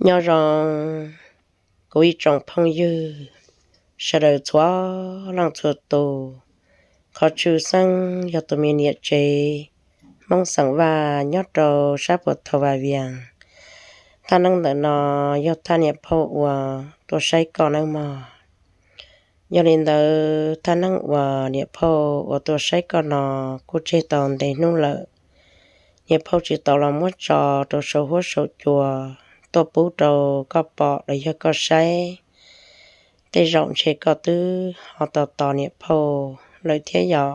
Nyob zoo kuv ib tsoom phooj ywg sawv daws txhua leej txhua tus. Qhov tshwj xeeb yog tus me niam tsev Hmoob xeem Vaj nyob rau sab puag Thoj Vaj Vias. Thaj neeb ntawm no yog thaj niam phauj uas tuaj saib koj nawb mog. Yog li ntawd thaj neeb uas niam phauj uas tuaj saib koj no kuj tseg tau ntev hnub lawm. Niam phauj tsis tau los muab tso rau saum huab saum cua tuaj pub rau koj pom los yog koj saib. Tej zaum ntshe koj twb ho tos tos niam phauj lawm thiab yom.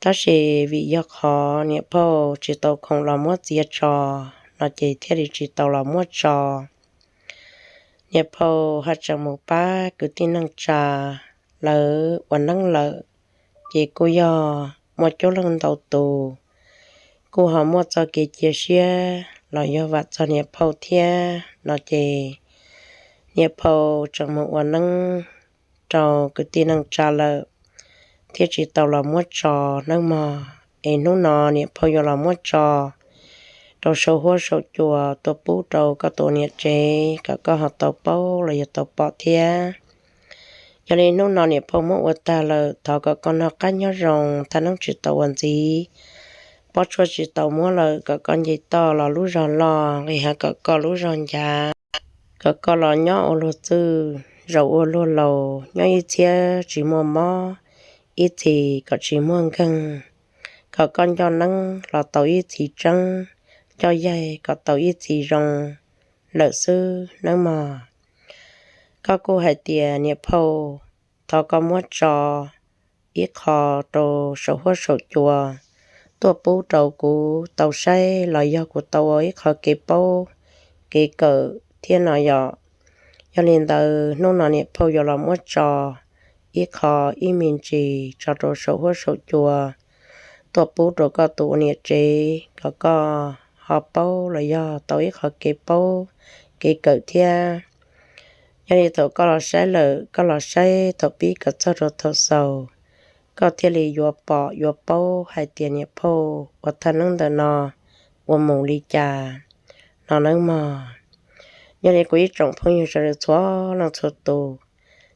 Tab sis vim yog qhov niam phauj tsis tau khoom los muab txiav tso no ces thiaj li tsis tau los muab tso. Niam phauj haj tseem mus pab kwv tij neej tsa lawv ua neeb lawm, ces kuj yog muaj coob leej ntau tus kuj ho muaj txoj kev cia siab los yog vam txog niam phauj thiab no ces niam phauj tseem mus ua neeb rau kwv tij neej tsa lawm thiaj tsis tau los muab tso nawb mog. Es hnub no niam phauj yuav los muab tso rau saum huab saum cua tuaj pub rau koj tus niam tsev kom koj ho tau paub los yog tau pom thiab. Yog li hnub no niam phauj muab ua tag lawm, thov kom koj noj qab nyob zoo, thaj neeb tsis tau ua ntxiv, pob tshuaj tsis tau muab lawm, kom koj nce toj los lub zog loj, nqis hav kom koj lub zog ncav, kom koj los nyob ua luag txwj, zaum ua luag laus, nyob ib txhiab tsis muaj mob, ib txhis kom tsis muaj nkeeg, kom koj nco neeb los tau ib txhis tseeb, nco yaig kom tau ib txhis zoo lawm xwb nawb mog. Koj kuj hais tias niam phauj, thov koj muab tso ib qho rau saum huab saum cua tuaj pub rau kuv tau saib los yog kuv tau ua ib qho kev paub kev kawm thiab no yom. Yog li ntawd hnub no niam phauj yuav los muab tso ib qho ib me ntsis tso rau saum huab saum cua tuaj pub rau koj tus ua niam tsev kom koj ho paub los yog tau ib qho kev paub kev kawm thiab. Yog li thaum koj los saib lawm, koj los saib thaum pib kom txog rau thaum xaus, koj thiaj li yuav pom yuav paub hais tias niam phauj uas thaj neeb ntawm no ua mus li cas no nawb mog. Yog li kuv ib tsoom phooj ywg sawv daws txhua leej txhua tus,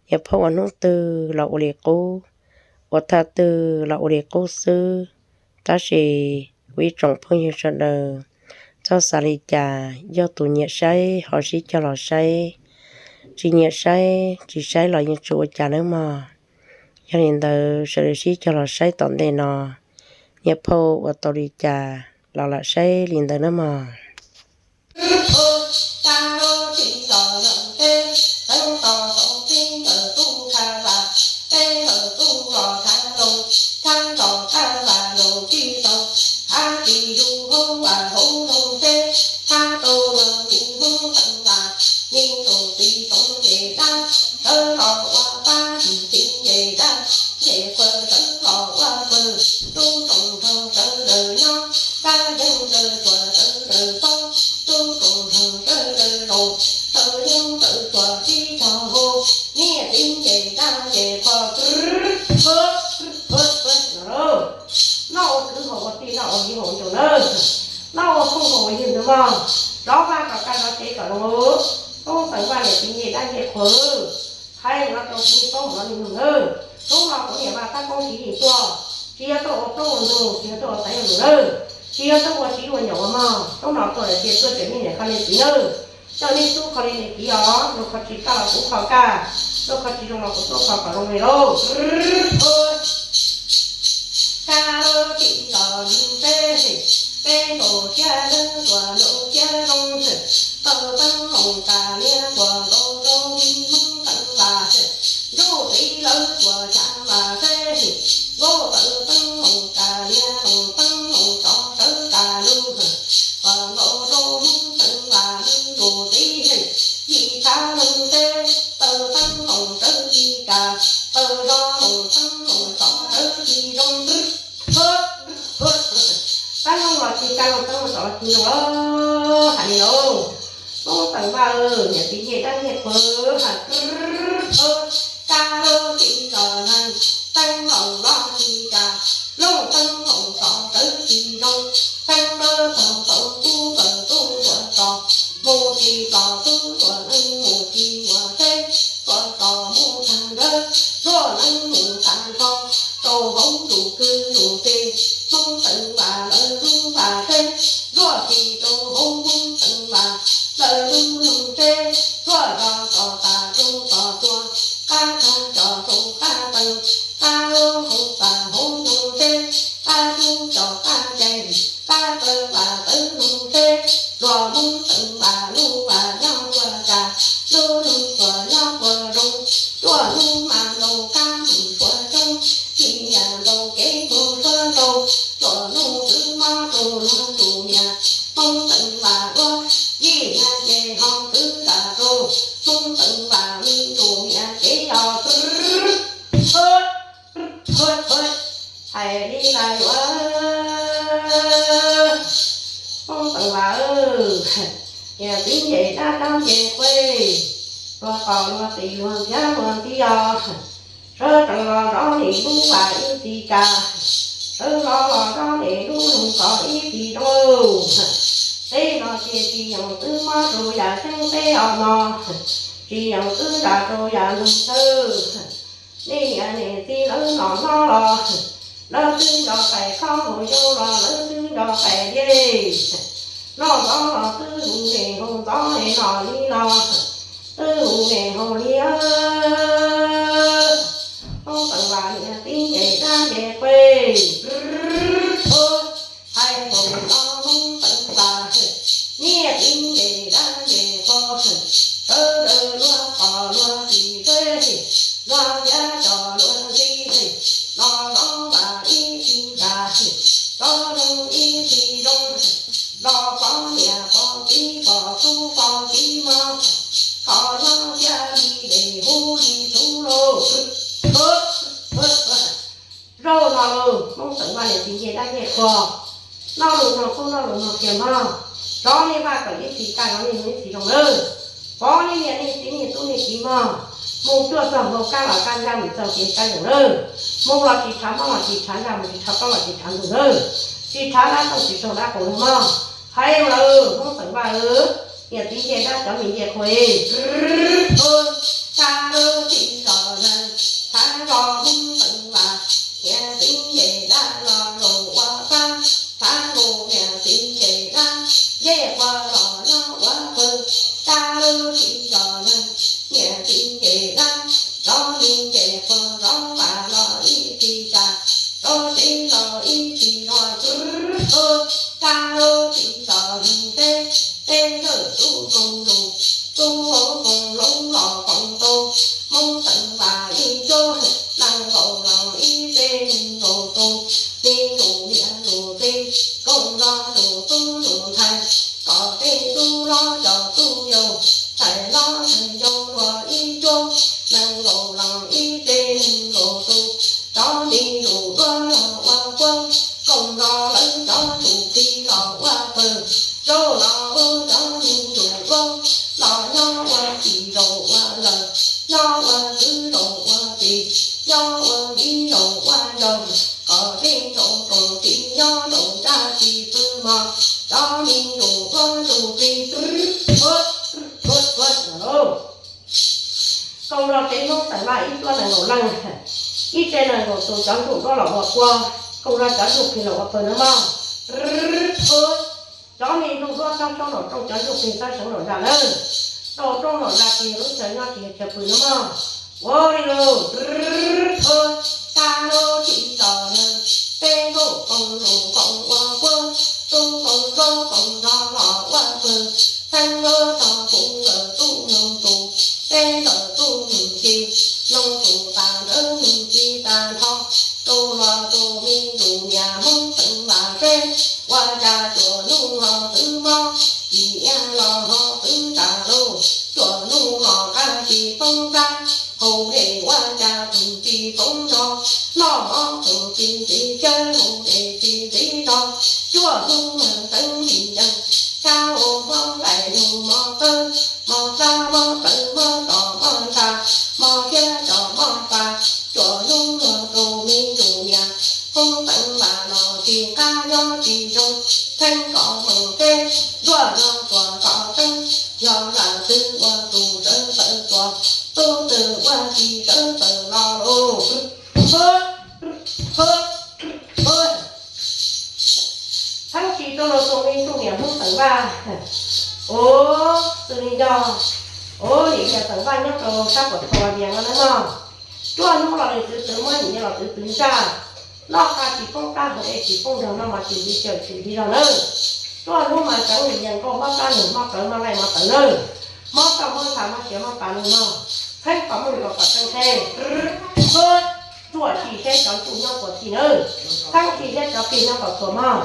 niam phauj ua hnub twg los ua li qub, ua thaj twg los ua li qub xwb. Tab sis kuv ib tsoom phooj ywg sawv daws txhob xav li cas, yog tus nyiam saib ho sib cog los saib, tsis nyiam saib tsis saib los yeej tsis ua cas nawb mog. Yog li ntawd sawv daws sib cog los saib tom ntej no, niam phauj ua tau li cas los lam saib li ntawd nawb mog. Noj ua kwv haus ua tij, noj ua viv haus ua nraug nawb. Noj ua phooj haus ua ywg ntawd mog. Zov vaj kom kaj zov tsev kom zoo. Tub Xeem Vaj niam txiv ncej dab ncej qhuav, qhia no rau kuv tub hmov li nug nawb. Tub no kuv niam Vaj tab koob siv yeej tuaj, tsis yog tuaj ua plaub ua ntug, tsis yog tuaj ua xaiv ua lus nawb, tsis yog tuaj ua tsiv ua nyom ua mog. Tub no tuaj lawm tias tuaj cawm nej niam koj niam txiv nawb. Coj nej tub kho li niam txiv os, luag kho tsis kaj los kuv kho kaj, luag kho tsis zoo los kuv tuaj kho kom zoo li lauj. Kab tim los nug peb, peb nkaus thiab lawv tuaj nkaus thiab zoo, tau teeb hoom tas liab tuaj nkaus rau Hmoob teev las, ntuj txiv lawv tuaj xyav las seb, nkaus tau teeb hoom tas liab los teeb hoom tsov sawv tas lug, tuaj nkaus rau Hmoob teev las ntuj txiv, yim txhav lug seb, tau teeb hoom sawv tsis kam, tau zoo hoom teeb hoom tsov sawv tsis zoo. Teeb hoom los tsis kam, teeb hoom tsov los tsis zoo, hais li lauj. Tub Xeem Vaj niam txiv ncej dab ncej qhuav, hais, kab tim los neeg, teeb hoom los tsis kam, looj teeb hoom tsov sawv tsis zoo, teeb lawv tau tau kub kawm tub tuaj txog. Mus tsis pom tub Zuag Neeb mus tsis mus seb, Zuag Tsom mus tag nrho, Zuag Neeb mus tag nrho rau hauv ntuj kwv ntuj teb. Hmoob Xeem Vaj lawv lub vaj teb, Zuag tsis rau hauv Hmoob Xeem Vaj lawv lub loog teb. Zuag Tsom tom tas rau tom tuag, qab tag tso rau qab taw, qab hauv tas hauv loog teb, qab cub tso qab cai, qab taw vas tawv loog teb. Luag Hmoob Xeem Vaj lub vaj nyob puag tas, lub loog puag nyob puag zoo, cuaj hnub mas ntaus kab mus suav coob, ib yam ntaus kev mus suav ntau. Luag hnub twb mob rau luag tus niam, Hmoob Xeem Vaj luag yij nyiam ces ho twb nram rau, Hmoob Xeem Vaj me tus niam kev yos. Hais li ntawd yuav, Hmoob Xeem Vaj, niam txiv nce dab dab nce qhuav, luag qos luag qis luag ntxhiab luag ntxhi os. Sawv tsees los nrov nim lub vaj ib txhis cas, sawv hlo los nrov nim lub loog kos ib txhis zoo. Teb no ces tsis yeem twb mob rau yam xeeb teb os no, tsis yeem twb nram rau yam nug thawj. Nej niam niam txiv lawv nom hlob los, lawv twb nco qais khob haus yau los lawv twb nco qais dej. Noj ntxov los twb hu niam haus ntxov es nom li no, twb hu niam haus li. Hmoob Xeem Vaj niam txiv nce dab nce qhuav, hais mus los Hmoob Xeem Vaj, niam txiv nce dab nce qhuav, sawv daws luag qos luag qis seb, luag ntxhiab cov luag ntxhi, los zov vaj ib txhis cas, zov loog ib txhis zoo, los pom niam pom txiv pom tub pom kiv mog, qhov nyob ntxhiab li dej huv li txhuv lauj. Zaum no los Hmoob Xeem Vaj niam txiv nce dab nce qhuav, noj lus no kub noj lus no kiag mog. Zov nej vaj kom ib txhis kaj zov nej vaj ib txhis zoo lawm. Pov nej niam nej txiv nej tub nej kiv mog. Mus cuaj txog hauv kab los kab ntsaj, mus txog kev kab zoo lawm. Mus los tsis tshav, mob los tsis tshav ntsaj, mus tsis tshav plaub los tsis tshav ntug lawm. Tsis tshav dab tooj tsis raug dab qus lawm mog. Hais lawm Hmoob Xeem Vaj, niam txiv nce dab cov me nce qhuav, kab lub tsis los lawm, tshav zog Hmoob Xeem Vaj, niam txiv nce dab los zaum ua pab, tshav ntuj niam txiv nce dab, nce qhuav los nyob ua pawg, kab lub tsis los lawm, niam txiv nce dab, zov me nce qhuav zov vaj los ib txhis cas, zov tsev los ib txhis zov, kab lub tsis los lawm, teb teb lawm tub koog lus, tub hauv koog loob los koog tus, Hmoob Xeem Vaj ib cuab, nees nkaum leej ib tsev nees nkaum tus, me ntsuj niam ntsuj txiv, koog zog ntsuj tub ntsuj ntxhais, kom tej tub hlob cov tub yau, ntxhais hlob ntxhais yau luag ib cuab, nees nkaum leej ib tsev nees nkaum tus, cov me ntsuj duab los ua kuab, koog zog lawv cov ntsuj plig los ua pawg, zaum no cov me ntsuj duab los nyob ua tsis zaum ua lawm, nyob ua kwv zaum ua tij, nyob ua viv zaum ua ncaus, kom tej ntsuj rooj txiv nyob zaum ntsaj tsis pw mog, cov me ntsuj duab ntsuj plig. Koog zog tsev Hmoob Xeem Vaj ib cuab nees nkaum leej, ib tsev nees nkaum tus, cov ntsuj duab los ua kuab, koog zog cov ntsuj plig los ua pawg na mog. Cov me ntsuj duab txhob saub nraum rooj, cov ntsuj plig txhob saub nraum zaj lawm. Nraum rooj nraum zaj tsis yog lub chaw nyob tsis yog chaw pw na mog. Ua li lus, kab lub tsis los lawm, peb nkaum koog lus koog ua kuab, tub koog zaub koog nrog los ua pawg, xeeb lub tog kuv lawm tub noog tus, peb lawm tub noog ci, noog tus tas nrawd noog ci tas nrho, tus los tus me ntsuj niam Hmoob Xeem Vaj seb, ua cas cuaj hnub ho twb mob, ib niaj los ho twb nram lus, cuaj hnub los qab tsis poob qab, haus dej ua cas tsis poob nrog, noj mov tsis ntxim ntxim cawv, haus dej tsis ntxim nrog, cuaj hnub ntev ntxim ncees, Ub, xws li yog, ub, niam yawg Xeem Vaj nyob rau sab Puas Tho Vias no na mog. Ruaj hnub los nws twv twv muab niam yawg los twv twv zaj, loj qa tsis poob qab hau es tsis poob nrog noj mas tsis li xyaw tsis li zog nawb. Ruaj hnub mas tseev niam yawg nkauj mob kab nug mob qawv mob laij mob tawv nawb. Mob toj mob ntxhais mob siav mob tas nug mog, txheeb qhov muag kom kom tseeb tsheb. Ruaj tsis seb cov ntsuj nyob puas txhij nawb, txheeb tsis seb cov plig nyob puas txhua mog.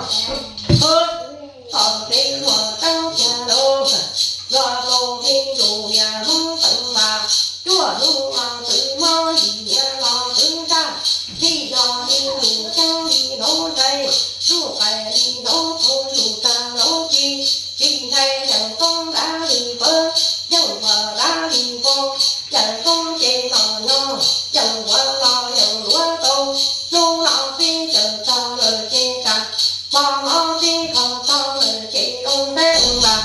Tom tsev luag teeb kiag lauj, los rau me ntsuj niam Hmoob Xeem Vaj, ruaj hnub los twv mob yim niam los twv zaj, txij yog me ntsuj coob li hnub ntsais, zuj qais li hnub phoov zuj tag hnub ci, tsis ntshai yeej koob dab li pawv, yeej puas dab li poob, yeej koob ces los nyob, yeej puas los yeej luav tau, hnub no peb caws txog lawm ces tsa, hmo no peb kho txog lawm ces zoo ntev ua,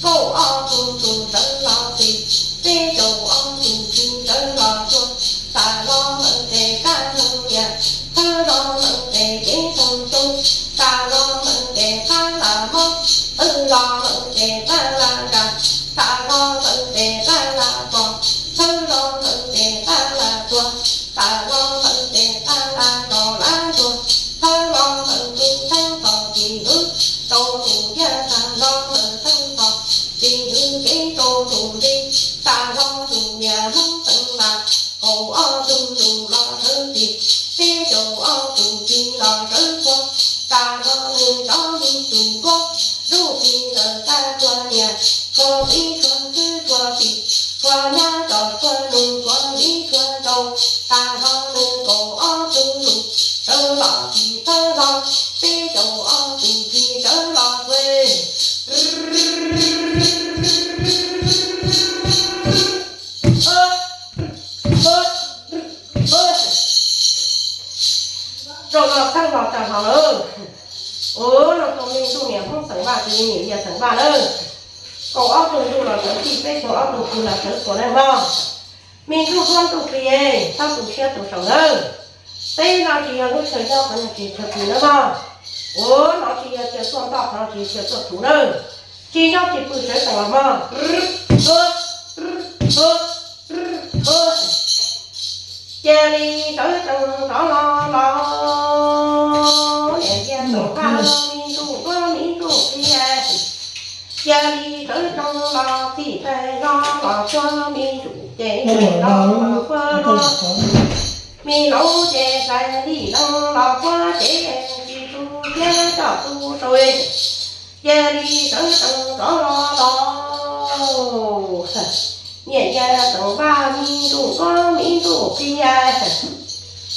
kaum ob tug tub sawv los txhij, peb caug ob tug txiv sawv los txhua, tas zog lawm ces kab hneev niam, thawj zog lawm ces kev toog xyoo, tas zog lawm ces qab lam mob, thawj zog lawm ces qab lam zam, tas zog lawm ces qab lam pom, thawj zog lawm ces qab lam tuag, tas zog lawm ces qab lam zos lam tuag, thawj zog lawm tus theeb txog tsis hwv, rau tus yaj tas zog lawm theeb txog tsis hwv kev rau tus nti, tas zog tus niam Hmoob Xeem Vaj, kaum ob tug tub los sawv txhij, peb caug ob tug txiv los sawv txhua, tas zog nws cov me ntsuj nkuab, zuj zi lawm tag txhua niam, txhua txiv txhua kwv txhua tij, txhua nyab txhua nus txhua viv txhua nraug, tas zog nws kaum ob tug tub sawv los txhij, thawj zog peb caug ob tug txiv sawv los txhua. Zaum no txheeb los tag hlo lawm. Ua no tus me ntsuj niam Hmoob Xeem Vaj, tus me niam yawg Xeem Vaj lawm. Kaum ob tug tub los sawv txhij, peb caug ob tug txiv los sawv txhua nawb mog. Me ntsuj huab ntsuj plig, txhob tu siab tu saum nawb. Teb no tsis yog lub chaw nyob, qhov no tsis yog chaw pw nawb mog. Ua no tsis yog chaw tuaj ntoj, qhov no tsis yog chaw tuaj thuv nawb. Tsis nyob tsis pw sawv tsees los mog. Cia li sawv tsees rov los los, niam yawg Xeem Vaj, me ntsuj huab me ntsuj plig. Cia li sawv tsees los txhij, tais los los txhua, me ntsuj ces tais los los puag los, me laus ces tais li los los puag ces tsis tu siab coj tu saum. Cia li sawv tsees rov los los, niam yawg Xeem Vaj, me ntsuj huab me ntsuj plig,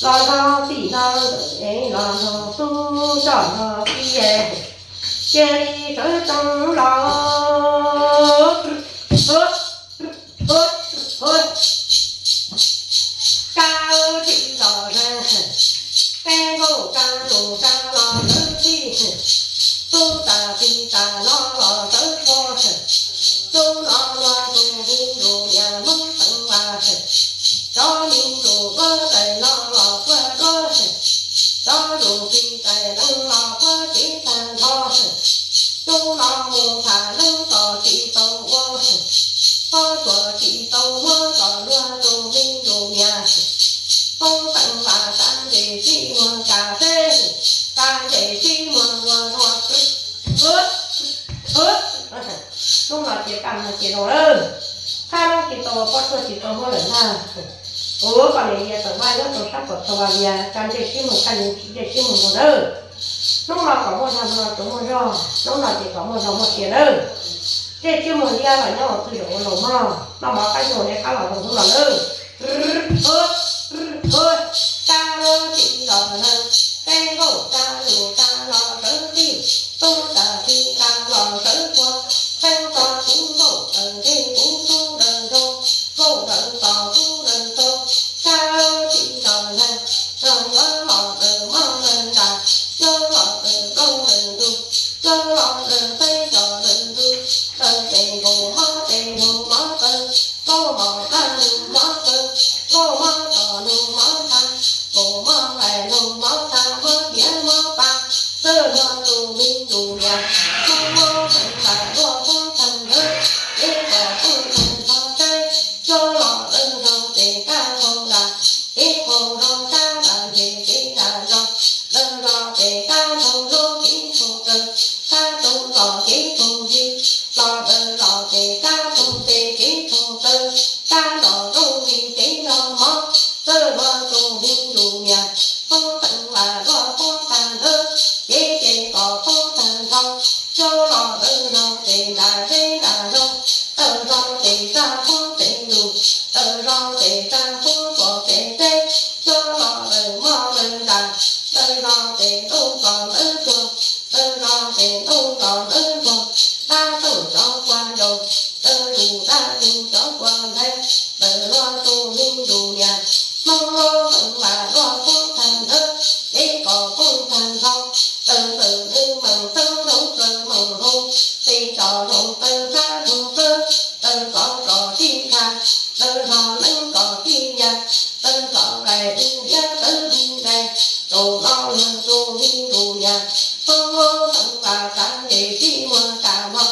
los nrog txij nrog nkawm es los nrog tub coj nrog plig, cia li sawv tsees los. Kab tsis los zeeg, peb nkauj kab nus kab los sawv txhij, tub tas plig tas los los sawv txhua, tub no luag tus me ntsuj niam Hmoob Xeem Vaj, cov me ntsuj huab tais no los puag duab, cov ntsuj plig tais leej los puag tsev tag nrho, tub no mus tham leej txom tsis tau ua, pob tsuas tsis tau muab kom luag tus me ntsuj niam, Hmoob Xeem Vaj, tsa ntsej sib muag kas feb, tsa ntsej sib muag ua luag. Hnub no ces kaj ntug ces zoo lawm, thaj noob tsis tau ua pob tsuas tsis tau muab lawm ntag. Ua koj niam yawg Xeem Vaj nyob rau sab Puas Tho Vaj Vias, tsa ntsej sib muag, tsa ntsej sib muag mus nawb. Hnub no kom muaj zog, hnub no kom muaj zog, hnub no ces kom muaj zog muaj sia nawb. Ntsej sib muag liab los nyob ua txwj zaum ua laus mog, noj mov qab ntuj ne qab los zoo hnub no nawb. Kab tsis los zeeg, peb nkauj kab nus kab los sawv txhij, tub tas plig tas los sawv txhua, txheeb txog kuv nkauj daws ntseg kuv tub daws nraug, nkauj daws tos tub daws tau, kab tsis los zeeg, txog yuav los daws mob daws ntsas, yuav los daws plooj daws ntug, yuav los daws teb cov daws ntug, daws tes nkaus mob tes nkaus mob taw, nkauj mos plab nkaus mob taw, nkauj mob tom nkaus mob tha, nkaus mob nqaim nkaus mob tha, mob tiav mob pa, Los ces kab tug ces kev tshoov taw, kab los zoo li kev nrog mov, txawj luag tus me ntsuj niam, poob teev vam luag poob tag nrho, kev ces kom poob tag nrho, coj los tawm zog ces nram zeb nram zos, tawm zog ces tsa poob pem lus, tawm zog ces tsa poob puag pem teb, coj los lawm moj lawm nram, tawm zog ces ntuj los lawm tuag, tawm zog ces ntuj los lawm tuag, tab toom cov kua ncaus, tawm lus tab lus cov kua nthe, tawm luag tus me ntsuj niam, Hmoob lub teev vam luag poob tag nrho, kev kom poob tag nrho, tawm tawm nws meem xeeb nroov tawm meem hoo, tej tso hloov tawm plab hloov plawb, tawm txov tso sib kha, tawm zog leeb kom sib ya, tawm txov nqaij dub liab tawm dub nqaij, tsaus no luag tus me ntsuj niam, Hmoob lub teev vam txav ntes sib muag kam mog.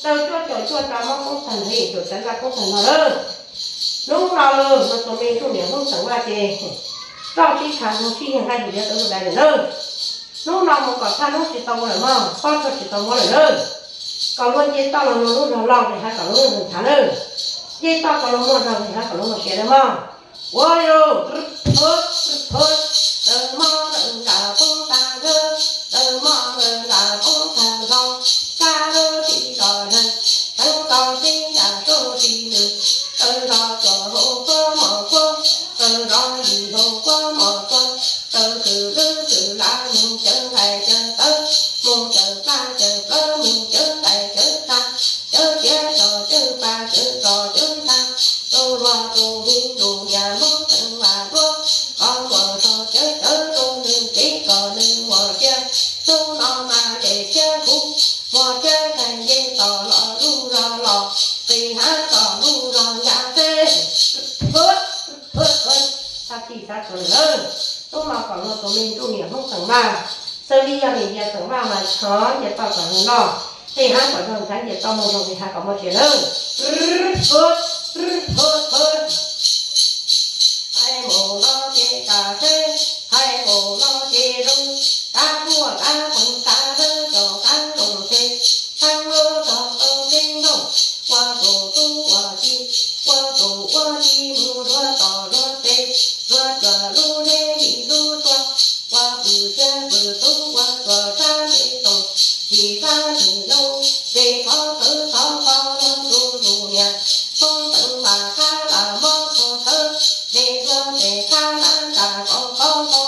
Tawm cuaj caum cuaj tsa mob poob tag nrho, caum tsav ntaj poob tag nrho lawm. Hnub no luag tus me ntsuj niam Hmoob xeem Vaj ces roj sib tshaav hmoo sib hiag nqaij hu liab tawm lub dai lawm nawb. Hnub no mus kom thaj hnub tsis tau ua lawm mog, pob tsuas tsis tau muab lawm nawb. Kom luag nce toj los luag lub zog loj ces hab kom luag lub zog ntshav nawb. Nce toj kom luag muaj zog ces hab kom luag muaj siav nawb mog. Ua li lus, tawm mob lawm nram poob tag nrho, tawm mob lawm nram poob tag nrho, sab lub tsis zos neeg, teev tau teb yam rau tsis lwm, tawm zos cuam hauv kuab mos kuab, tawm zos yim hauv kuab mos kuab, tawm khwm lwb khwm lav mus cawv nqaij cawv tawv, mus cawv plab cawv plawv mus cawv nqaij cawv tag, cawv tiav tso cawv pa cawv tso cawv ntag, rau luag tus me ntsuj niam Hmoob xeem Vaj duab, qhov muag tso cawv cawv rau nws kev kom nws muaj siab, hnub no mas nres thiab khuv, muaj siab kheev nce toj los lub zog los, qis hav txoj lub zog ncaj teb. Xav txij xav txhua lawm, hnub no kom luag tus me ntsuj niam Hmoob xeem Vaj, xws li yog niam yawg xeem Vaj mas tshov nce toj kom zoo noj, qis hav kom zoo ntshav nce toj muaj zoo, qis hav kom muaj siav nawb. Hais mus no ces kam seb, hais mus no ces zoo, kab puaj kab phoov kab lawb cov kab zoo ces, txheeb lub zog tau peb nkaug, ua tus tub ua tij, ua tus ua tij mus zuag tod zuag tes, zuag cuag lub zeb li lub tsua, ua pwm tsiaj pwm tub ua tuam sab ntev toom, ntsim sab ntev loo, nres qhov txawv qhov kho luag tus ntsuj niam, Hmoob xeem Vaj qab lam mob txhua txhawv, nres ntuag nres qab lam nram kaum qhov kho,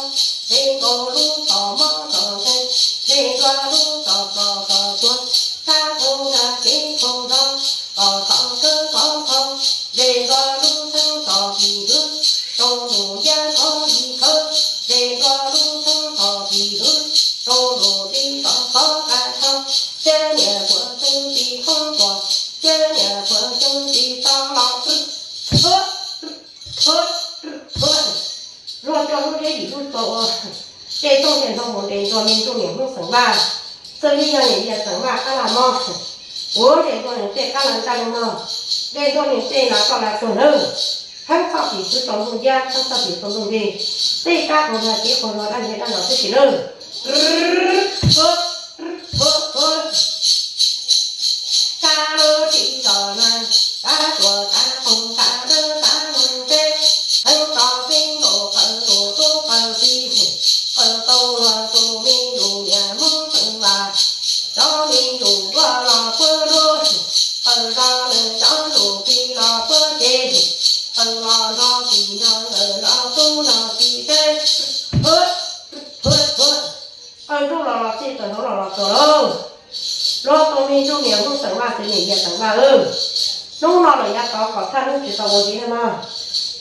nres nkaus lub txhom mob txhom ntxeeg, nres ntuag lub txhom plom txhom tuag, sab qhov nag kev qhov nrog, kom txhom txawv qhov kho, nres ntuag lub txheeb txhom pim hlwb, rau lus yaj qhov yim khawv, nres ntuag lub txheeb txhom pim hlwb, rau lus li txhom qhov qab kho, thiab niam puag xeeb tsis thoob tuag, thiab niam puag xeeb tsis tau los. Luag coj lub zeb yim lub tsua ua tej tooj tej ntoo mus nres ntuag me ntsuj niam Hmoob xeem Vaj, xws li yog niam yawg xeem Vaj qab lam mob, ua nres ntuag nws tej qab lam ntaj li no, nres ntuag nws tej lav toj lav tuag nawb, txheeb txhoj pim hlwb rau ntuj yaj, txheeb txhoj pim rau ntuj nrig, tej kab qhov nag kev qhov nrog dab ntseg dab nrog tib si nawb. Sab lub tsis zos neeg, kab tuam kab qhoov kab dawb kab neeg teb, theej tau peb nkaus qawm lus tub qawm tij, qawm tau luag tus me ntsuj niam Hmoob xeem Vaj, cov me ntsuj duab los puab duab, qawm zos neeg cov ntsuj plig los puab cev, qawm los nrog plig nrog ntxawm los tub nrog tij teb. Qawm ntuj los los txij, qawm hauv los los tuag lauj. Luag tus me ntsuj niam Hmoob xeem Vaj, xws niam yawg xeem Vaj lawm, hnub no lawm yav tod kom thaj hnub tsis tau ua ziv nawb mog,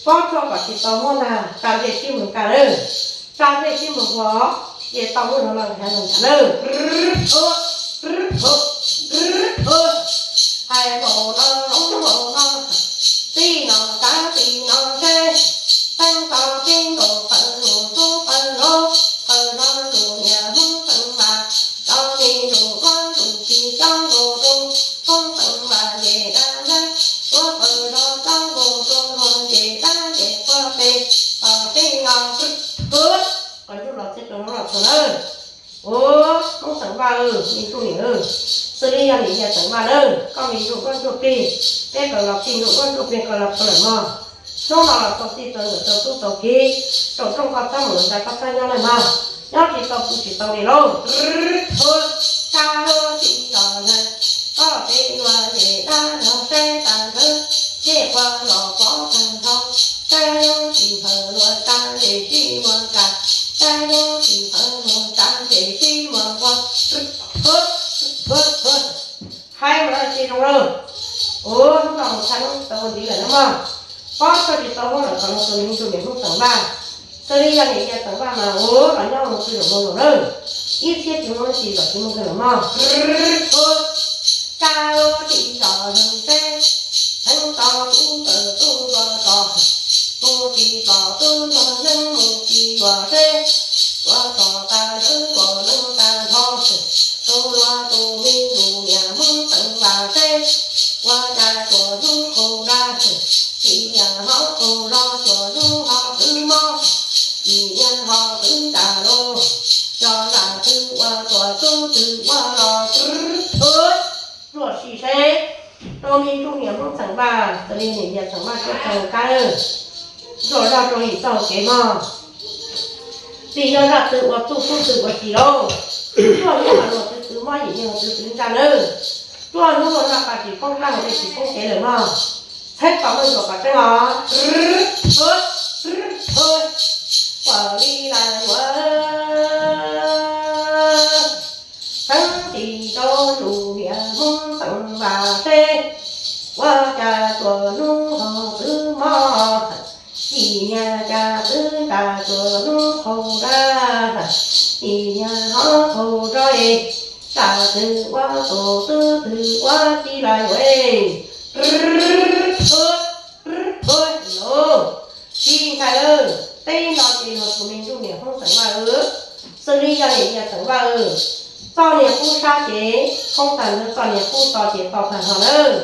pob tsuas kom tsis tau muab nag, tsa ntsej sib mus kaj lawm, tsa ntsej sib mus huas, ces tau muab zog los nrhav los nrhav nawb. Hais npaum no zoo npaum no, txij no kav txij no seb, teeb tau peb nkaus qawm lus tub qawm hauv, qawm zos ntsuj niam Hmoob xeem Vaj, cov me ntsuj duab ntsuj plig cov ntsuj tus, Hmoob xeem Vaj nce dab ntxeev, tuav qawm zos cov ntsuj tus luag nce dab nce quav pes, tom teb no. Qawm ntuj los txij, qawm hauv los tuag nawb. Ua, Hmoob Xeem Vaj, me tub niam, xws li yog niam yawg Xeem Vaj na, koj me ntsuj duab ntsuj plig, peb kawm los txij ntsuj duab ntsuj plig kawg los puag lawm mog. Hnub no los txog txij txawm ntawm tau tub tau kiv, tau rooj koj txhob mus, ntxa koj txhob nyob lawm mog. Nyob tsis tau pw tsis tau li lauj. Kab lub tib los na, koj peb luag ces dab los saib tas ntawd, ces quaj los pov tag nrho. Kab lub tsis hawv luag tas ces sib muag tas, kab lub tsis hawv luag tas ces sib muag nquag. Hais mas tsis zoo lawm. Ua, hnub no mus txhaj hnub tau ua ntxiv lawm na mog. Pob txhawj tsis tau hauj lwm kom luag tus me ntsuj niam Hmoob Xeem Vaj. Xws li yog niam yawg Xeem Vaj mas ua los nyob mus tsis zoo lawm na. Ib txhiab tsis muaj tsis zom tsis muaj kawg lawm mog. Kab lub tib los neeg seb, heev tau tub ntawm tub npua tso, mus tsis txog tub npua neeb mus tsis yuav seb, ua txog tas ntawd npua neeb tag nrho. Tus luag tus me ntsuj niam Hmoob Xeem Vaj seb, ua cas tsuas hnub qaug dab, tsis yog hov qaug zog, tsuas hnub ho twv mob, tsis yog ho twv tas lauj, yog zam twg ua tsuas tub twg ua los twb luag sim seb. Rau me ntsuj niam Hmoob Xeem Vaj, xws li niam yawg Xeem Vaj tuaj txog kab lawm, tsuas zoj rau yim txoj hauv kev mog. Tsis yog zaj twg ua tub tub twg ua tsis lauj. Tuaj hnub mas luag twv twv mob, yim yog twv twv ntsaj nawb. Tuaj hnub luag noj qab tsis poob dab, hauv dej tsis poob kev lawm mog. Txhawb tau lub ntuas kom tseeb os. Ua li lawm yuav txheeb tis rau tus niam Hmoob Xeem Vaj seb, ua cas tsuas hnub ho twv mob, tsis yog cas twv tas tsuas hnub qaug dab, tsis yog hov qaug zog, zam twg ua tus tub twg ua tsis lawm yuav. Tsis ntshai lawm, teb no ces luag tus me ntsuj niam Hmoob Xeem Vaj, xws li yog niam yawg Xeem Vaj, txoj niag kub sab ces koob tag ntawd, txoj niag kub to ces to tag nrho lawm.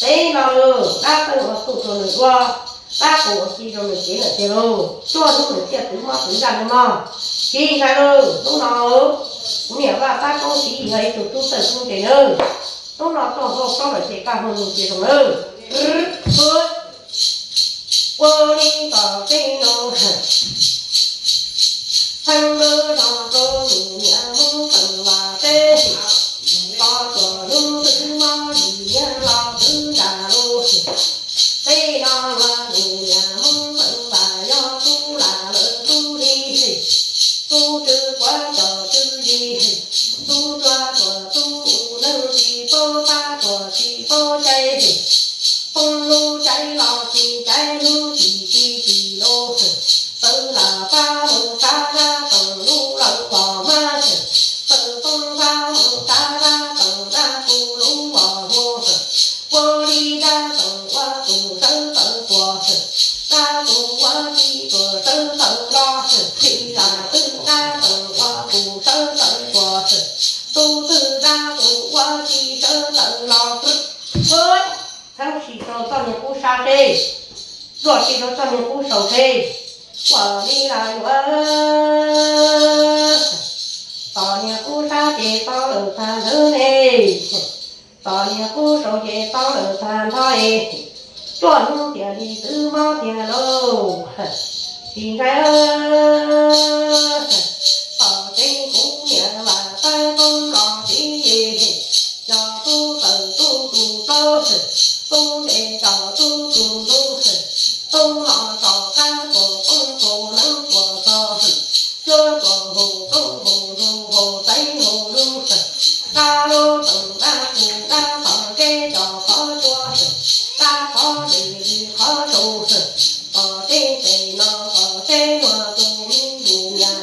Teb no lawm, dab pheej ua txuj rau nws ua, dab qus ua ci rau nws cev lawm tiag lauj. Tuaj hnub nws thiaj twv mob twv ntsaj no mog. Tsis ntshai lawm, hnub no kuv niam Vaj Pab Koob Siv yog ib tug tub txawj tub ntse nawb. Hnub no tuaj hauj plaub lawm ces kaj hu nws ces zoo nawb. Ua li kom tseeb no, txheeb lub zog rau tus niam Hmoob Xeem Vaj seb, tos tsuas hnub twg mob yim niag los twv ntsaj lauj. Tej no luag tus niam Hmoob Xeem Vaj yog tub lam lawm tub li, tub tswv puav txog tswv yim, tub tsuag tsuag tub u neeg tsis paub tab tsuag tsis paub cai, poob lub cai los tsis cai lub tsis tsis tsis lauj. Txawm lam fab mus sab dab toom lub lawm los mas, txawm poob fab mus sab dab toom dab kuv lub los huv. Ua li dab toom ua kuv sawv tawm tuaj, dab kuv ua tsis tuaj sawv tawm los, tsis lam twb dab toom ua kuv sawv tawm tuaj, tub twg dab kuv ua tsis sawv tawm los. Txheeb sim rau txoj niag kub sab seb, txuaj sim rau txoj niag kub saud seb, ua li lawm yuav. Txoj niag kub sab ces to lawm tag ntawd ne, txoj niag kub saud ces to lawm tag nrho es, tuaj hnub tiag li twv mob tiag lauj. Tsis ntshai, tom tseeb kuv niam Vaj Pab Koob los txiv, yog tub txawm tub tus plaub, tub ntev tso tub tus ntub, tub no tso qab tuaj poob tuaj neeb tuaj txog, cuab tuaj hu tub hu ntug hu txeeb hu lub, dab lub toom dab kuv dab qhov zeb tso qhov tsua, dab qhov zeb li qhov saud, tom tseeb tes no tom tseeb luag tus me ntsuj niam,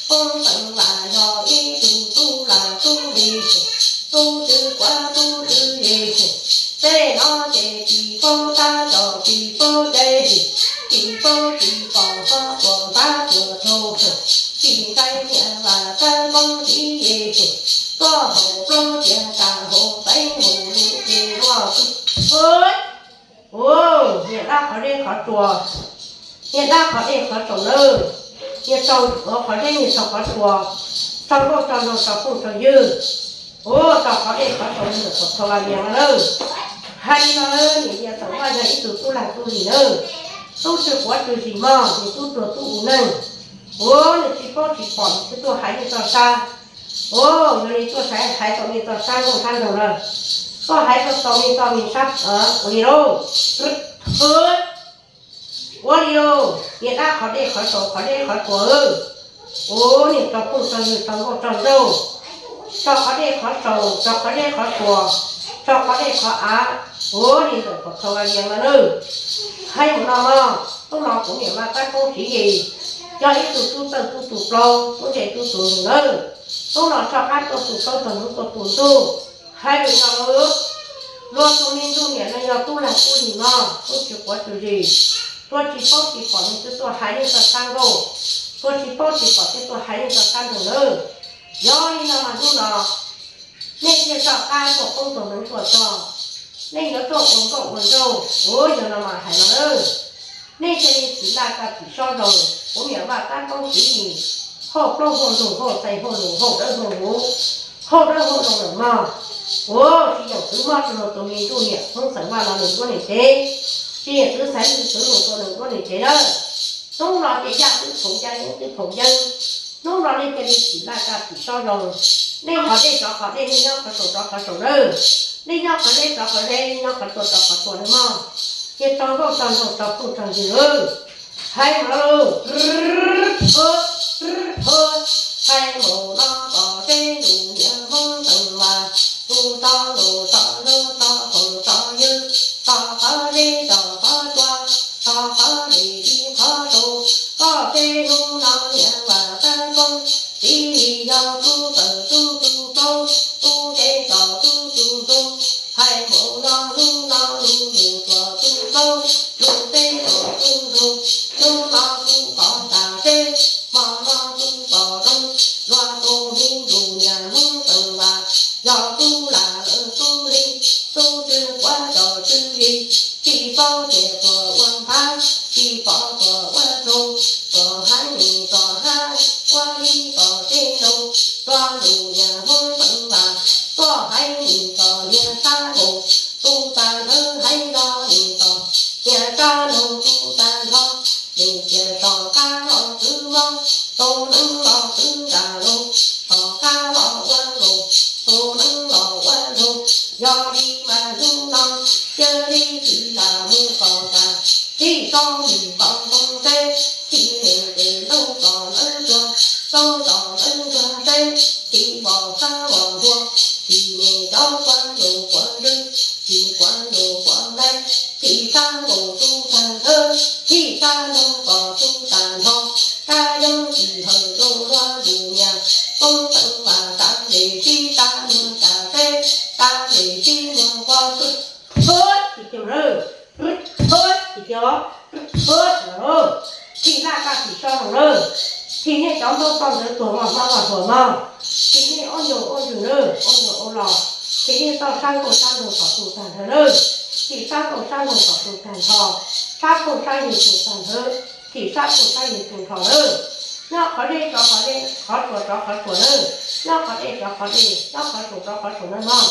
Hmoob Xeem Vaj yog ib tug tub lam tub li, tub tswv puav tub tswv yim, tej no ces tsis paub tab tso tsis paub cai, tsis paub tsis pom ho tuaj npab tuaj rau, tsis ntshai niam Vaj Pab Koob Siv, tuaj hauv plaub tiag tas hauv teeb hauv lub ces luag. Ua, niag dab qhov zeb qhov tsua, niag dab qhov dej qhov tsaus nawb, niag tsaug qhov zeb niag tsaug qhov tsua, tso nkauj tso nraug tso phooj tso ywg, ua tso qhov dej qhov tsaus ntawm Pov Thau Vas Vias no lawm. Hais li no, niam Yaj Xeem Vaj yog ib tug tub lag tub lig nawb, tub tsw quav tsw zis mog, nws tub tuag tub ua neej, ua nws tsis paub tsis pom nws twb tuaj hais nej txoj sab. Ua yog li tuaj hais tau nej txoj sab nkauj sab nraug lawm, tuaj hais tau tau nej txoj me sab ua li lauj. Ua li lauj, niag dab qhov dej qhov tsaus qhov dej qhov tsuas, ua niag tso phooj tso ywg tso nkauj tso nraug, tso qhov dej qhov tsaus tso qhov dej qhov tsuas, tso qhov dej qhov av, ua li ntawm Pov Thau Vas Vias no lawm. Hais mus no mog, hnub no kuv niam Vaj Tab Koob Siv Yis yog ib tug tub txawj tub tu plaub tub ntse tub tu nus nawb. Hnub no tshoj qab tuaj tu plaub txog hnub tuaj tu ntuj. Hais mus no lauj, luag tus me ntuj niam no yog tub lag tub lig no, tub tsw quav tsw zis, tuag tsis paub tsis pom nws twb tuaj hais nej txoj sab nkauj, tuag tsis paub tsis pom twb tuaj hais nej txoj sab nraug lawm. Yog li no mas hnub no nej thiaj tshoj qab tuaj poob tuaj hneev tuaj txog, nej yuav tuaj ua nkauj ua nraug, ua yog no mas hais no lawm. Nej cia li txim laj koj txim sob zoo, kuv niam Vaj Tab Koob Siv Yis, hauj plaub hauj ntug hauj txais hauj lus hauj dawb hauj huv, hauj dawb hauj zoo lawm mog. Ua tsis yeem kwv mob rau luag tus me ntuj niam Hmoob Xeem Vaj no nws nruab nws tsev, tsis yeem kwv xaiv lus kwv lus rau nws nruab nws tsev lawm. Hnub no ces yaj twb phoom yaj yeeb twb phoom yeeb, hnub no nej cia li txim laj koj txim sob zoo, nej qhov dej tsov qhov dej, nej nyob qhov tsaus tsov qhov tsaus nawb, nej nyob qhov zeb tsov qhov zeb, nej nyob qhov tsuas tsov qhov tsuas nawb mog. Ces tso nkauj tso nraug tso phooj tso ywg lawm. Hais mus no lauj, hais mus no kom seb nus niam Hmoob Xeem Vaj, tus txo lus txo lus txo phoom txo ywg, txo qhov zeb txo qhov tsuas, txo qhov dej li qhov tsaus, koj seb hnub no niam Vaj Tab Koob Siv Yis yog tub txawj tub tu plaub, tub ntse txawj tub tu ntuj. Hais mus no hnub no lus lus txawj tu plaub, lus teb txawj tu ntuj. Hnub no kuv pom tas seb, hmo no kuv pom zoo, luag tus me ntuj niam Hmoob Xeem Vaj yog tub lag tub lig, tub tsw quav tso tsw zis, tsis paub tias txuas ua nphav, tsis pom txuas ua tsaug, txuas heev txuas hab, ua li txuas teb nraug, luag lus niam Hmoob Xeem Vaj, txuas heev nim txuas niag sab nraug, tu tag nrho heev zog nim txuas niag sab nraug tu tag nrho. Nim tias txog qab los twv mob, tus neeb los twv nram lug, txog qab los ua nkaus, tus neeb los ua nraug. Yog li mas hnub no cia li txim lam mus kom tas, txim txoj mus kom ntoo seb, txim mus ces ntoo txom ntawv tsuag, ntoo txom ntawv tsuag seb, txim vos sab vos hlua, txim mus cov quav nus quav zws, txim quav nus quav nplaig, txim sab nraug tu tag nrho, txim sab nraug kom tu tag nrho. Kab yeeb tsis hawm rau luag lus niam Hmoob Xeem Vaj, tas zem sib tag muag tas seb, tas zem sib muag quaj txhub txhub tsis caum lawm, txhub txhub tsis caum, txhub txhub lawm. Thim laj kab thim sob zoo lawm, thim nej cov ntaub txoj ntawv tuag voj hmab voj hluas mog, thim nej ob ncaug ob ntsws lawm, ob ncaug ob los, thim nej txoj sab nkauj sab nraug kom tu tag nrho lawm, thim sab nkauj sab nraug kom tu tag nrho, sab phooj sab ywg tu tag nrho, thim sab phooj sab ywg tu nrho lawm. Nyob qhov zeb tsov qhov zeb, qhov tsuas tsov qhov tsuas lawm, nyob qhov dej tsov qhov dej, nyob qhov tsaus tsov qhov tsaus nawb mog.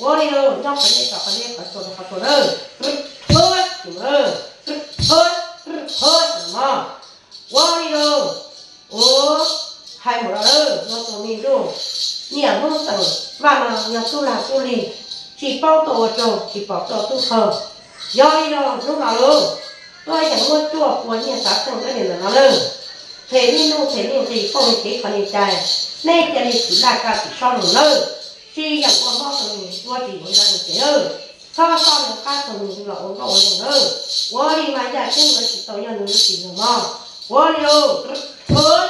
Ua li lauj, nyob qhov zeb tsov qhov zeb, qhov tsuas tsov qhov tsuas lawm, rwb rhuab tus lawm, rwb rhuab, rwb rhuab tus mog. Ua li lauj, ua, hais mus no lawm, luag tus me ntuj niam Hmoob Xeem Vaj no yog tub lag tub lig, tsis paub tuaj ua tsaug, tsis pom tuaj tub qhaug. Yog li no hnub no lauj, tuaj yeem muab cuaj pua nyiaj tsav txheej rab niag ntawm no lawm, them niaj hnub them niaj nqis pauj niaj kev kho niaj cai, nej cia li txim laj kab txim sob lawm, tsis yeem ua mob rau nws, ua tsis yuav nrog nws ces lawm, txhob soj nws qab txog nws los ua nkauj ua nraug lawm. Ua li mas yaj ceeb yuav tsis tau yog nws lub tsis yog mog. Ua li lauj, rwb rhuab.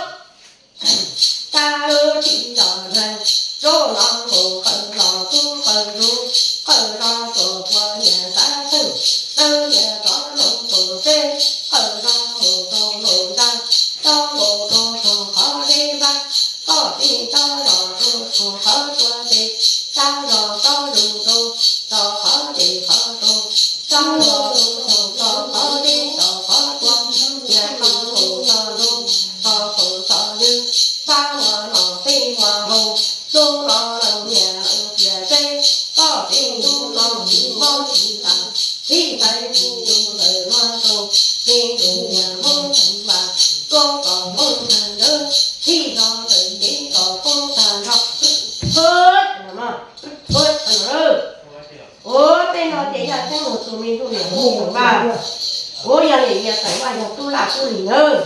Kab tsis zos nrag, zaub los nkaus qawm los tub qawm zus, qawm los tsuas pua niam xav txheej, dawb niam rov los txuas seb, qawm los mus rau los ntsa, tsob nkaus rau txog qhov zeb npab, toj tij tsob los rau txog qhov tsua tes, tsob los tsob zus rau txog qhov dej qhov tsaus, tsob los rau txog qhov zeb txog qhov tsua, niam qhov mus txog ntuj txog phoom txog ywg, fab ua nom peb ua kom Hmoob tag nrho, thij no lawm kev kom Hmoob tag nrho. Ua tej no ces yog Xeeb Maum tus me ntuj niam Hmoob Xeem Vaj. Kuv yog niam Nyias Xeem Vaj, yog tub laj tub lig nawb.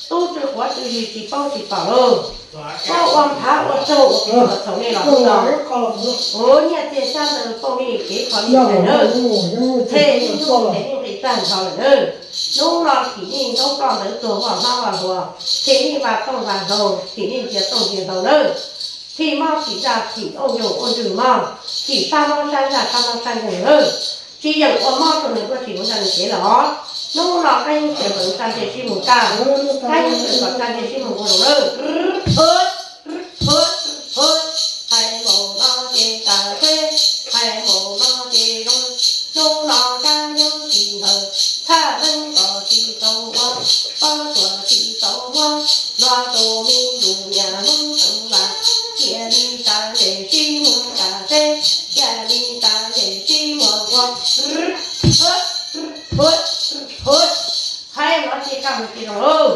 Tub tsw quav tsw zis tsis paub tsis pom lauj. Koj ua nphav ua tsaug ua kev kom txhaum nej los tub no. Kuv nyiaj txiag xyab ntawv poj npij kev kho npij nawb. Them ntuj them nqis tag nrho lawm nawb. Hnub no thim nej ntaub ploj ntawv tuag voj hlab vaj huas, thim nej vaj tooj vaj hlau, thim nej ntsia tooj ntsia hlau nawb. Thim mob thim zaj thim auj ncaug auj ntswg mob, thim sab mob sab zaj sab mob sab ncaug nawb. Tsis yeem ua mob rau nws tuaj tsis mus nrog nws kev los. Hnub no kab yeej txiav kom tsa ntseg sib mus kaj, kab yeej txiav kom tsa ntseg sib mus ua lus nawb. Hais npaum no ces kam seb, hais npaum no ces zoo, hnub no kab yeej tsis hawm, thaj leej kom tsis tau ua, pob tsuas tsis tau muab, luag tus me tus niam Hmoob Xeem Vaj, cia li tsa ntseg sib muag kam seb, cia li tsa ntseg sib muag ua. Hais no ces kaj mus ces zoo lauj.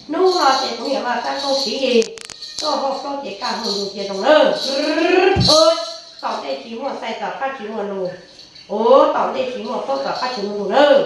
Hnub no ces kuv niam Vaj Kab Tooj Siv Yis tuaj hauj plaub ces kaj mus ntug ces zoo nawb. Tom ntej tsis muaj xais tom qab tsis muaj lus, ua tom ntej tsis muaj plaub tom qab tsis muaj lus nawb.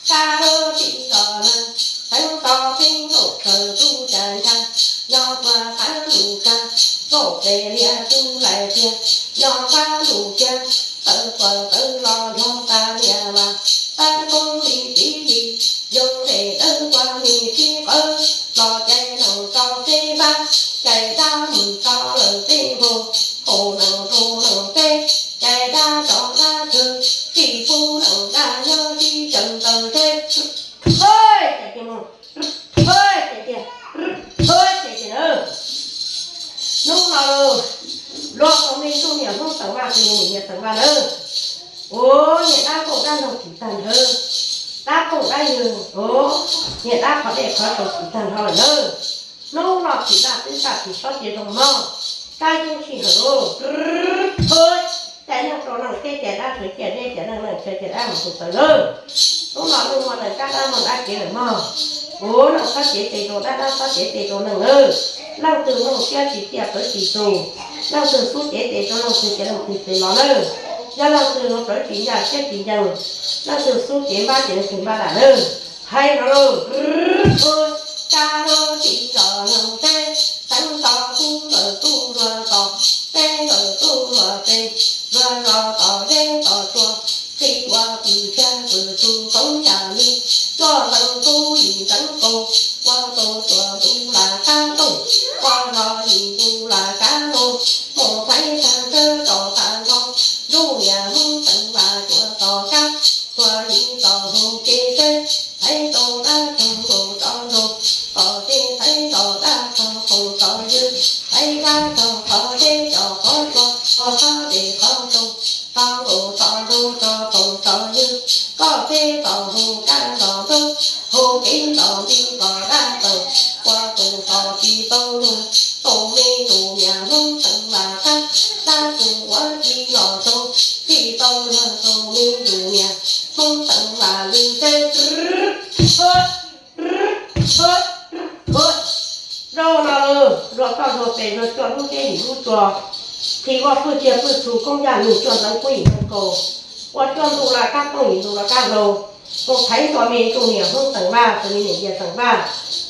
Kab rau tsis los lawm, teev tau peb nkaum tawm tub cas ntshai, nyob puag qab lus tshaj, nkaum pes liab tub lais tiag, nyob qab lus tiag, tawv puag tawv los nrog tas niam mas, tab koob li txiv yis, yoov ntes dawb puag mi sib qawv, los cais noog tso peb vab, cais dab mus tso lawm peb npug, haus noog rau noog teb, cais dab tsov dab chaw, tsis pub noog dab nyob sib caw taw teb. Hnub no luag tau me ntuj niam Hmoob Xeem Vaj tus niam Xeem Vaj nawb. Ua niam dab npauj dab ntaug tsis tag nrho, dab phooj dab ywg, ua niam dab qhov dej qhov tsaus tsis tag nrho lawm nawb. Hnub no tsis daj twb kaj tsis sob cia zoo mog, kab yeej sij hawm lauj. Cais neeg rau neeg teb, cais dab sawv cia deb, cais neeg neeg chaw, cais dab mus tus tawv nawb. Hnub no luag muaj neeg kab dab muaj dab kev lawm mog. Ua neeg txhob cev tes rau dab, dab txhob cev tes rau neeg nawb. Leej twg nug siab tsis ciaj plawv tsis tus, leej twg xub cev tes rau leej twg ces leej twg tes los nawb. Yog leej twg plawv tsis ncaj siab tsis ncees, leej twg xub cev npab ces leej twg npab dam nawb. Hais no lauj. Kab rau tsis los neeg teb, teev tau tub ntawm tub luag tom, teb ntawm tub luag tes, luag zos tom zeb tom tsua, qhib ua pwm tsag pwm tsu koob yam li, luaj nteev kub yim nteev kaus, ua tau tsuas ntu las kab tooj, ua zos yim ntu las kab ntoog, mus thaij tag tsawb tso tag nrho, ntuj niam Hmoob Xeem Vaj tsuas tso kab, tsuas yim tso hu kev teb, thaij tau dab tso nkaus tso nraug, tso teb thaij tso dab tso qoom tso ywg, thaij dab tso qhov deb tso qhov tsua, tso qhov dej qhov tsaus, tso nkaus tso nraug tso qoom tso ywg, koj teb tso hu kab tso nraug, hu kev tso nti tso dab tso, ua tus tso tsis tau luag, tus me tus niam Hmoob Xeem Vaj qab, dab tus ua tsis los tau, tsis tau luag tus me tus niam Hmoob Xeem Vaj li teb. Zaum no lawm, luag toj luag pes luag cuaj lub teb yim lub tsua, thim ua pwj tsiaj pwj txhu koob yaj nug cuaj nteev kub yim nteev kaus, ua cuaj ntu las kab tooj yim ntu las kab hlau, mus thaiv ntua me ntuj niam Hmoob Xeem Vaj tus me niam yawg Xeem Vaj,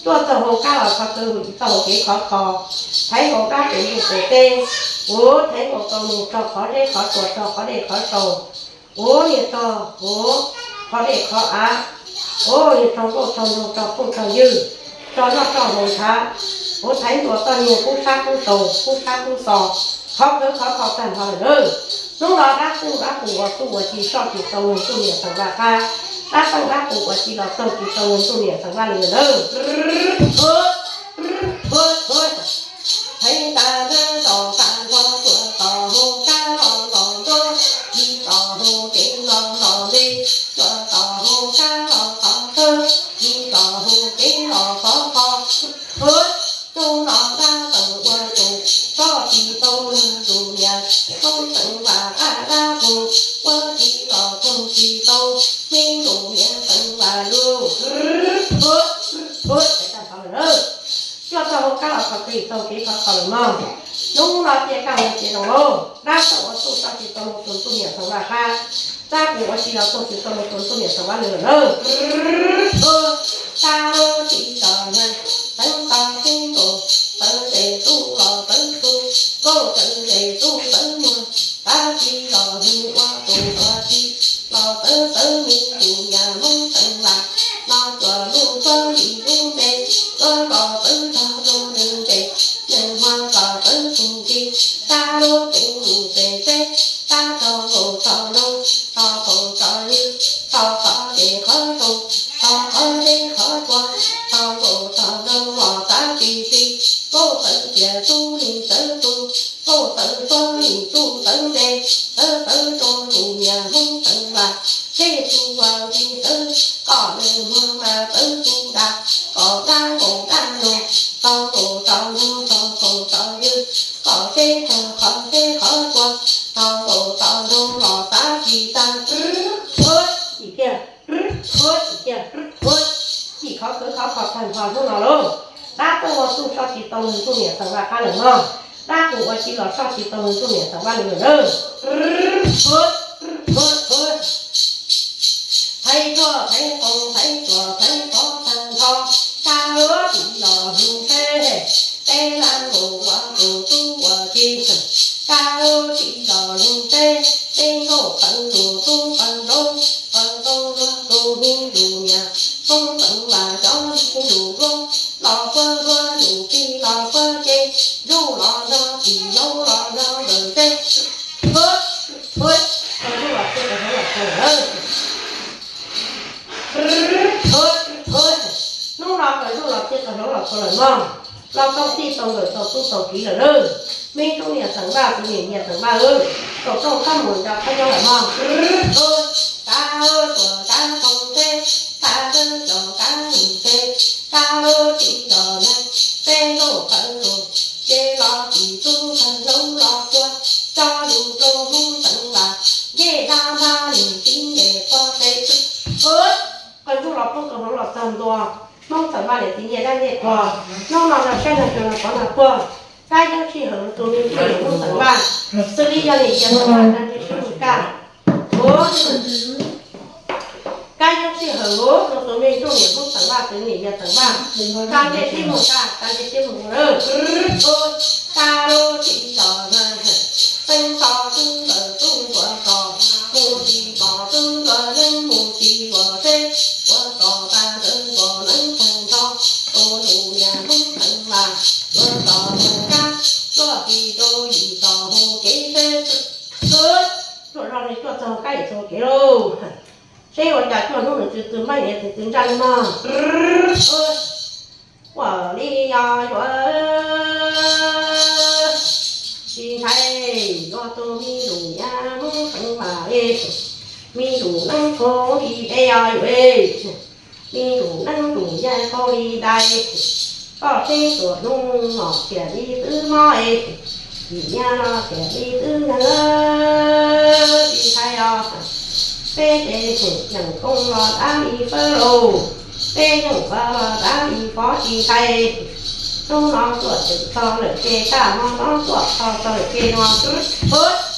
tuaj txog hauv kab los kho kaw hwm, txog hauv kev khov kho, thaiv nkaus dab pem ntuj pem teb, ua thaiv nkaus tau nug tso qhov deb qhov tsua tso qhov dej qhov tsaus, ua niag tso, ua qhov dej qhov av, ua niag tso nkauj tso nraug tso phooj tso ywg, tso noj tso haus ntshav, ua thaiv ntua toj niag kub sab kub saus kub sab kub xos, qhov khawv qhov kho tag nrho lawm nawb. Hnub no dab txeej dab qus uas tu uas ci soj tsis tau ntuj niam Xeem Vaj qab, dab txeej dab qus uas ci los txog tsis tau ntuj niam Xeem Vaj li lawm nawb. Heev tas nrho tom tas nrho, tuaj tom hu kab los los nrog, yim tom hu kev los los nte, tuaj tom hu kab los qhov txawb, yim tom hu kev los qhov qho. Hnub no dab tawm ua tus, tso tsis tau ntuj niam Hmoob Xeem Vaj qab dab qus, ua tsis los txog tsis tau me ntuj niam Xeem Vaj lub. txaus kev khov kho lawm mog. Hnub no cia kaj mus tsev zoo lauj, dab tuaj ua txuj tso tsis tau mus tus txuj niam xeem Vaj qab, dab kuv ua tsis los txuj tsis tau mus tus txuj niam xeem Vaj lwm lawm lauj. Dab lub tsis los na, teev tau tib nkaus, tawv zes tub los tawv txuj, nkauj tawv zes tub tawv muag, dab tsis los nws ua tus tuag tsis los tawv tawv me tus niam Hmoob Xeem Vaj, no tsuas lub suab li lub npe, suab los tawv tog lub nws npe, nws muag los tawv tus nti, dab lub teev mus pem seb, dab tog nkaus tog nroo, tog qaum tog ywg, tog qhov dej qhov zoo, tog qhov dej qhov tsua, tog nkaus tog nroo los txav tsis txi, nkauj tawv tias tub li tawv txuj, nkauj tawv suab li txuj tawv npe, tawv tawv rau tus niam Hmoob Xeem Vaj, seb txuj ua li tawv, kom nws muag mas tawv txuj dag, kom dab nkaus dab nroo, tog nkaus tog nroo, tog qaum tog ywg, kom seb tog qhov dej qhov tsua, tog nkaus tog nroo los txav tsis tag. Rwb, rhuab, chim kiag, rwb, rhuab, chim kiag, rwb, rhuab. Chim khov khwv khov kho tag nrho hnub no lauj. Dab tuaj ua txuj tso tsis tau mus tus niam xeem Vaj qab lawm mog. Dab kuv ua tsis los tso tsis tau mus tus niam xeem Vaj lwm lawm. Rwb, rhuab, rwb, rhuab, rhuab. Thaiv tuaj thaiv qoo thaiv tuaj thaiv qov tag nrho, dab lub tsis los mus seb, peb lab nkaus ua tus tub ua tsis, dab lub tsis los mus seb, peb nkauj qhov tus tub qhov nroo, qhov nroo luag tus me tus niam, Hmoob Xeem Vaj cov me tus duab, los puag duab yus tij los puag ces, ntsuj los nrog tij laug los nrog ntawm seb, rhuab, rhuab, ntsuj los tij laug los puag lawm. Rhuab, rhuab, hnub no kawg ntuj los txij qhov hloov los txog lawm mog. Los tau txij tau nkawm tau tub tau kiv lawm lauj. Me tub niam xeem Vaj tus niam yawm xeem Vaj, tau rooj qab mus nco qab nyob lawm mog. Rhuab, tav tuaj tav tau seb, tav tawb cov tav mus seb, tav lub tsis los na, peb nkauj qhov lus, ces los tsis tub qhov hloov los puag, tso lus rau Hmoob Xeem Vaj, ncej dab npab nws tib nce pob teb. Kawg ntuj los poob kawg hloov los txog ntua, Hmoob Xeem Vaj niam txiv ncej dab ncej qhua, hnub no nrog saib nrog xyuas nrog pov nrog puag, kab yeeb sij hawm rau tus me tub niam Hmoob Xeem Vaj, xws li yog niam yawm Xeem Vaj tag nrho sib mus kaj. Kab yeeb sij hawm rau tus me tub niam Hmoob Xeem Vaj, tus niam yawm Xeem Vaj, tag nrho sib mus kaj, tag nrho sib mus lawm. Tag lub tsis los na, teeb tau tub ntawm tub ntxuav tso, mus tsis pom tub ntxuav neeb, mus tsis ua seb, ua tso tag ntawd ua neeb tag nrho, ua tus niam Hmoob Xeem Vaj, ua tso mus kaj, tuaj tsis rau yim tso hu kev seb, tuaj zog li tuaj txog kaj yim txog kev lauj. Seb ua cas cuaj hnub nws txwv txwv maj niam txwv txwv ntsaj li mog. Ua li yog yuav tsis ntshai, yuav tus me lus yaj Hmoob Xeem Vaj, me lus neeb khaub li dej os yuav, me lus neeb lus yaj khaub li dais, koj seb tuam hnub no thiaj li twb mob, vim nyiaj no thiaj li twb nkeeg, tsis ntshai os. Peb ces yeem koob los dab li fawb lauj, peb yeem fawb los dab li fob tsis ntshai. Hnub no tuaj tseem txog lawm ces kaj hmo no tuaj txog txog lawm ces no,